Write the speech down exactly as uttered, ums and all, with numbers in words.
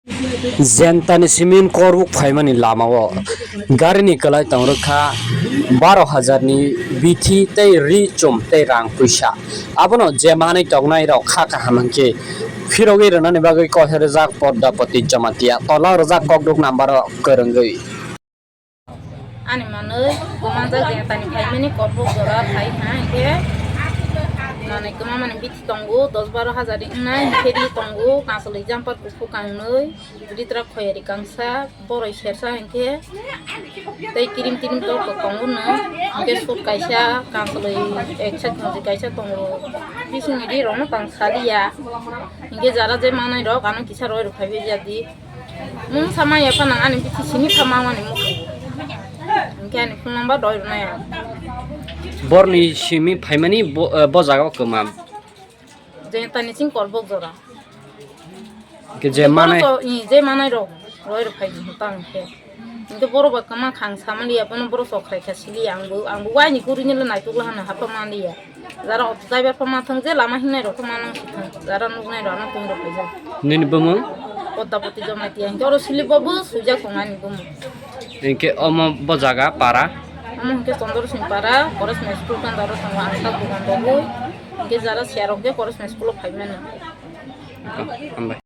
Jentani simin korbuk phaimani lamao garini kwlai tongrwkha baro hajar ni bithi tei ri chum tei rang puisa. Abono je manwi tongnai rok kha kaham hwnkhe phirogwi rwnani bagwi koiha rwjak Poddapati Jamatia tola rwjak kokduk number o kwrwngwi. Ani manwi kwmanjak jentani phaimani korbuk jora phai ha hwnkhe manwi kwmamani bithi tongo dos baro hajar wngnai hwnkhe ri tongo kansoloi jumper kuphur kangnwi. Ritrak khoyari kangsa, boroi sersa hinkhe tei kirim tirim tok tok tongo no, hinkhe sut kaisa, kansoloi ek side khonjoi kaisa tongo, bisingni ri rok no tang saliya, hinkhe jara je manai rok ano kisa roi rok phaibai jadi, mungsa maya phano ani bithi simi pha mangmani muchungo, hinkhe ani phone number roi rwnai ang. Borni simi phaimani bo, eh, bo jaga o kwma. Jentani sing korbok jora. Ke je manai. Borok to, i, je manai rok, roi rok phai di, tang khe. Hinkhe borok ba kwma khang samani ya, bono borok sok khai kha sili ya, ang bo, ang bo waini kuri ni le naituk la hana hapma mani ya. Jara auto driver pha ma thang je lama hingnai rok pha ma nang si thang. Jara nuknai rok ano tong rok phai jak. Nini bumung? Poddapati Jamatia. Hinkhe oro sili bo bo sujak tong ani bumung. Hinkhe omo bo jaga para? Omo hinkhe Chandra Singh para, Koresma school kan daro tongo ang sak dukan rogwi. Hinkhe jara siya rok je Koresma school o phai mano. Hambai.